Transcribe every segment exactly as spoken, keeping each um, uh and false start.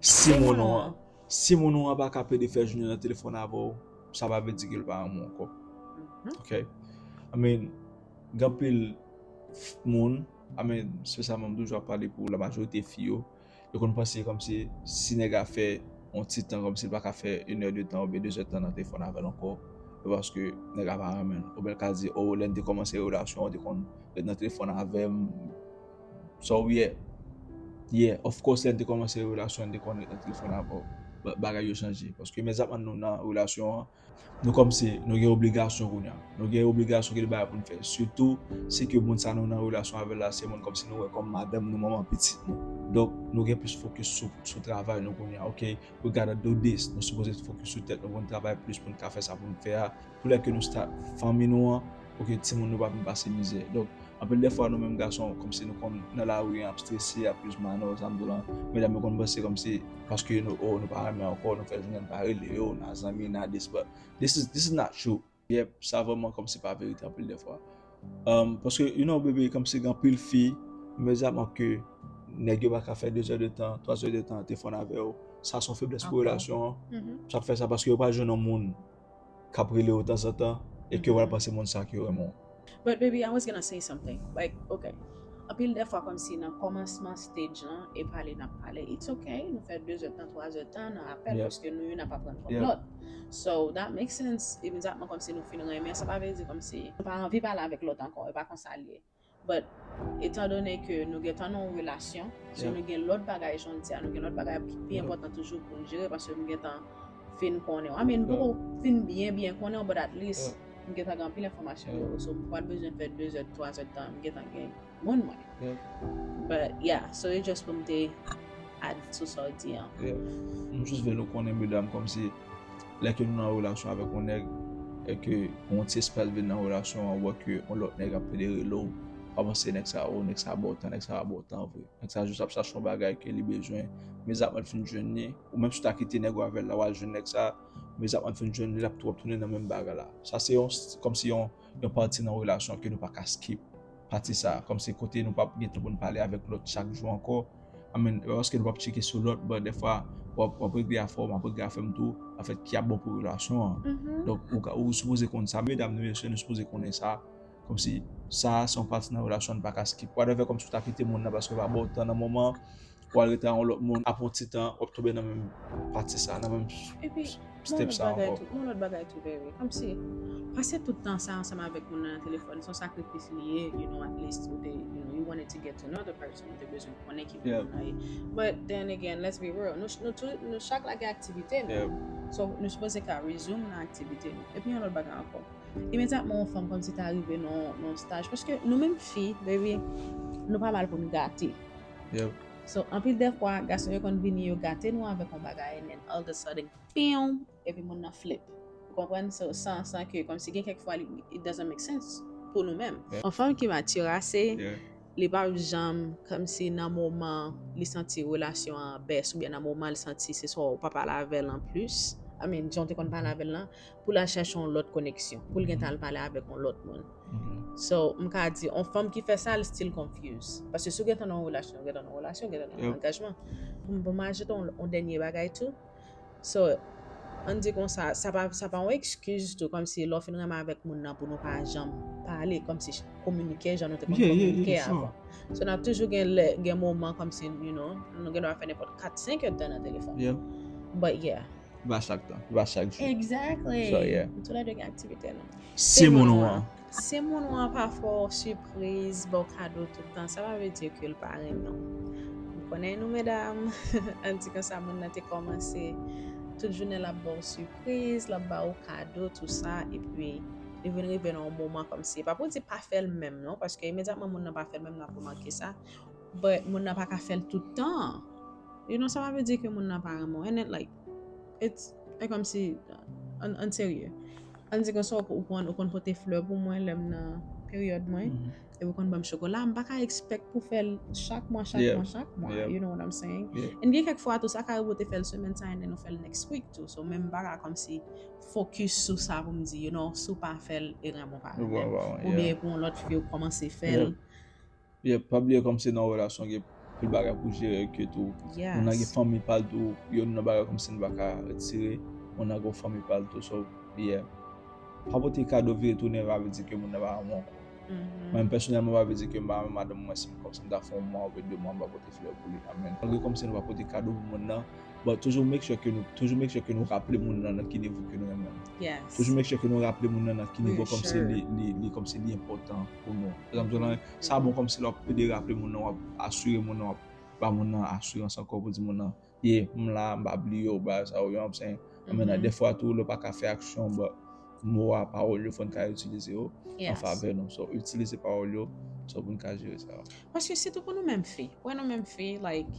Si moun ou an, si moun ou an pa ka pede fè jounen nan telefòn avè w, sa pa vle di ke l pa renmen w ankò. Ok? I mean, gen anpil moun, I mean, espesyalman m toujou ap pale pou la majorite fi yo, yo konn panse kòmsi si nèg la fè yon ti tan, kòmsi l pa ka fè inè de tan oubyen dezè tan nan telefòn avè l ankò, se paske nèg la pa renmen l. Oubyen l ka di, oh, lè n te kòmanse relasyon an, ou te konn ret nan telefòn avè m. So, yeah. Yeah, of course, lè n te kòmanse relasyon an, n te konn ret nan telefòn avè w. But bagay yo chanje. Paske imedyatman nou nan relasyon an, nou kòmsi, nou gen obligasyon kounye a. Nou gen obligasyon, gen bagay pou n fè. Sitou, si ke moun sa nou nan relasyon avè l la, se moun kòmsi nou wè kòm madanm nou, manman pitit nou. Donk, nou gen plis fokis sou, sou travay nou kounye a. Ok, we gotta do this. Nou sipoze fokis sou tèt nou pou n travay plis, pou n ka fè sa pou n fè a. Pou lè ke nou start fanmi nou an, pou ke timoun nou pa vin pase mizè. Donk, anpil de fwa, nou menm gason, kòmsi nou konn nan lari an ap strese, ap use manò, sa m di w lan, medam yo konn panse kòmsi paske nou, oh, nou pa renmen ankò, nou fè jounen n pa rele yo, n a zanmi, n a this, but this is, this is not true. Yep, sa vrèman kòmsi pa verite anpil de fwa. Um, paske, you know, baby, kòmsi gen anpil fi, imedyatman ke nèg yo pa ka fè de zè de tan, twa zè de tan telefòn avè w, sa se yon feblès pou relasyon an. Sa fè sa paske yo pa jwenn yon moun k ap rele yo tanzantan e ke w al panse moun sa ki renmen w. But baby, I was gonna say something. Like, okay. Anpil de fwa kòmsi nan kòmansman stage lan e pale n ap pale. It's okay, nou fè de zè tan, twa zè tan nan apèl paske nou youn ap aprann kont lòt. So, that makes sense. Imedyatman kòmsi nou fin renmen, sa pa vle di kòmsi nou pa anvi pale avèk lòt ankò, e pa konsa l ye. But, etan done ke nou gentan nan yon relasyon, so nou gen lòt bagay, jan w di a, nou gen lòt bagay ki pi enpòtan toujou pou n jere, paske nou gentan fin konnen w. I mean, poko fin byen, byen konnen w, but at least, m gentan gen anpil enfòmasyon yo. So, m pa t bezwen fè de zè, twa zè tan, m gentan gen moun mwen. But, yeah, so e just pou m te add sou sa w di an. M jis vle nou konnen, medam, kòmsi lè ke nou nan relasyon avèk yon nèg, e ke yon ti espas vin nan relasyon an, ou wè ke yon lòt nèg ap pede rele w, pa panse nèg sa, oh, nèg sa ba w tan, nèg sa pa ba w tan vre. Nèg sa jis ap chache yon bagay ke li bezwen, men sa ap fin jwenn li, ou menm si w ta kite nèg ou avè l la, w al jwenn nèg sa, men sa ap fin jwenn li, l ap tou ap tounen nan menm bagay la. Sa se yon, kòmsi yon, yon pati nan relasyon ke nou pa ka skip. Pati sa, kòmsi kote nou p ap gen tan pou n pale avèk lòt chak jou ankò. I mean, e pa paske nou p ap tcheke sou lòt, but dèfwa, w ap, w ap regle afè w, m ap regle afè m tou, anfèt, ki ap bon pou relasyon an. Donk, ou ka, ou sipoze konn sa, medam, nou mesye, nou sipoze konnen sa. Kòmsi, sa, se yon pati nan relasyon an, n pa ka skip. Whatever, kòmsi w ta kite moun nan paske l pa ba w tan nan moman, w al rete a yon lòt moun, apre yon ti tan, w ap tonbe nan menm pati sa, nan menm step sa ankò. Yon lòt bagay tou, baby. Kòmsi, pase tout tan sa ansanm avèk moun nan nan telefòn, se yon sakrifis li ye, you know, at least, ou te, you know, you wanted to get to know the person, ou te bezwen konnen ki moun nan ye. But then again, let's be real, nou, nou, tou, nou chak la gen aktivite nou. So, nou sipoze ka resume nan aktivite nou. Epi yon lòt bagay ankò. Imedyatman yon fanm kòmsi ta rive nan, nan staj, paske nou menm fi, baby, nou pa mal pou n gate. So, anpil de fwa, gason yo konn vini, yo gate nou avèk yon bagay, and then all of a sudden, piw, epi moun nan flip. Ou konprann? So, san, san ke, kòmsi gen kèk fwa, it doesn't make sense pou nou menm. Yon fanm ki matire ase, li p ap janm, kòmsi nan moman li santi relasyon an best, oubyen nan moman li santi se swa ou pa pale avè l anplis, I mean, jan w te konn pale avè l lan, pou l al chèche yon lòt koneksyon, pou l gentan al pale avèk yon lòt moun. So, m ka di, yon fanm ki fè sa, l still confused. Paske si w gentan nan yon relasyon, w gentan nan yon relasyon, w gentan nan yon angajman. Pou m, pou m ajoute yon, yon dènye bagay tou. So, ann di konsa, sa pa, sa pa yon eskiz tou, kòmsi lè w fin renmen avèk moun nan pou nou pa janm pale, kòmsi kominike jan nou te konn kominike avan. So, n ap toujou gen lè, gen moman kòmsi, you know, nou gen dwa fè nenpòt kat, senk èdtan nan telefòn. But yeah. Li pa chak tan, li pa chak jou. Exactly. So, yeah. Nou toulède gen aktivite nou. Se moun ou an. Se moun ou an pa fè w sipriz, ba w kado tout tan, sa pa vle di ke l pa renmen w. M konnen nou medam, ann di konsa moun nan te kòmanse tout jounen l ap ba w sipriz, l ap ba w kado, tout sa, epi li vin rive nan yon moman kòmsi, e pa pou di pa fè l menm non, paske imedyatman moun nan pa fè l menm, n ap remake sa, but moun nan pa ka fè l tout tan. You know, sa pa vle di ke moun nan pa renmen w. And it, like, it's, e kòmsi, an, an serye. Ann di konsa, ou, ou konn, ou konn pote flè pou mwen lè m nan peryòd mwen. Epi ou konn ban m chokola. M pa ka expect pou fè l chak mwa, chak mwa, chak mwa. You know what I'm saying? And gen kèk fwa tou, sa ka rive ou te fè l semèn sa, and then ou fè l next week tou. So, men m pa ka kòmsi focus sou sa pou m di, you know, si w pa fè l, e renmen w pa renmen l. Oubyen pou yon lòt fi ou kòmanse fè l. Yeah, pa bliye kòmsi nan yon relasyon gen anpil bagay pou jere ke tou. Moun nan gen fanmi pa l tou, youn nan bagay kòmsi nou pa ka retire, moun nan gen fanmi pa l tou. So, yeah. Pa pote kado vire tounen pa vle di ke moun nan pa renmen w ankò. Mwen menm pèsonèlman pa vle di ke m pa renmen madanm mwen si m kòmsi m ta fè yon mwa oubyen de mwa m pa pote flè pou li. Amen. Malgre kòmsi nou pa pote kado pou moun nan, but toujou make sure ke nou toujou make sure ke nou raple moun nan nan ki nivo ke nou renmen l. Toujou make sure ke nou raple moun nan nan ki nivo kòmsi li li li kòmsi li enpòtan pou nou. Egzanp, sa bon kòmsi lè w ap plede raple moun nan, w ap asire moun nan, w ap ba moun nan asirans ankò pou di moun nan, ye, m la, m pa bliye w, bagay sa yo, you know what I'm saying? Amen. Dèfwa tou, lè w pa ka fè aksyon, but mo a, pawòl yo, fò n ka itilize yo an favè nou. So, itilize pawòl yo, so pou n ka jere sa yo. Paske sitou pou nou menm fi, wè nou menm fi, like,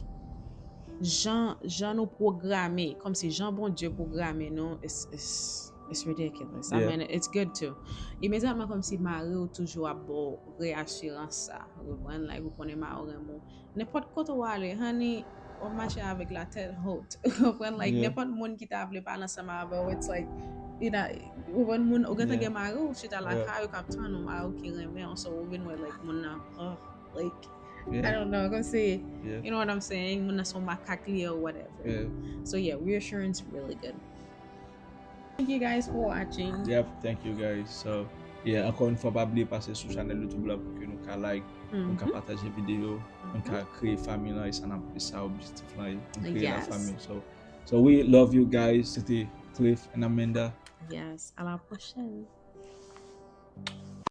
jan jan nou pwograme, kòmsi jan Bondye pwograme nou, it's, it's, it's ridiculous. I mean, it's good too. Imedyatman kòmsi mari w toujou ap ba w reasirans sa, ou konprann? Like, ou konnen mari w renmen w. Nenpòt kote w ale, honey, w ap mache avèk la tête haute. Ou konprann? Like, nenpòt moun ki ta vle pale ansanm avè w, it's like, you know, ou konn moun, ou gentan gen mari w chita lakay ou k ap tann ou, mari w ki renmen w, so ou vin wè, like, moun nan, oh, like, I don't know, kòmsi, you know what I'm saying? Moun nan se yon makak li ye or whatever. So yeah, reassurance really good. Thank you guys for watching. Yep, thank you guys. So, yeah, ankò yon fwa pa bliye pase sou chanèl YouTube la pou ke nou ka like, nou ka pataje videyo, nou ka kreye fanmi lan, e sa n ap, e sa objektif lan ye, nou kreye la fanmi. So, so we love you guys. Se te Cliff and Amanda. Yes, à la prochaine.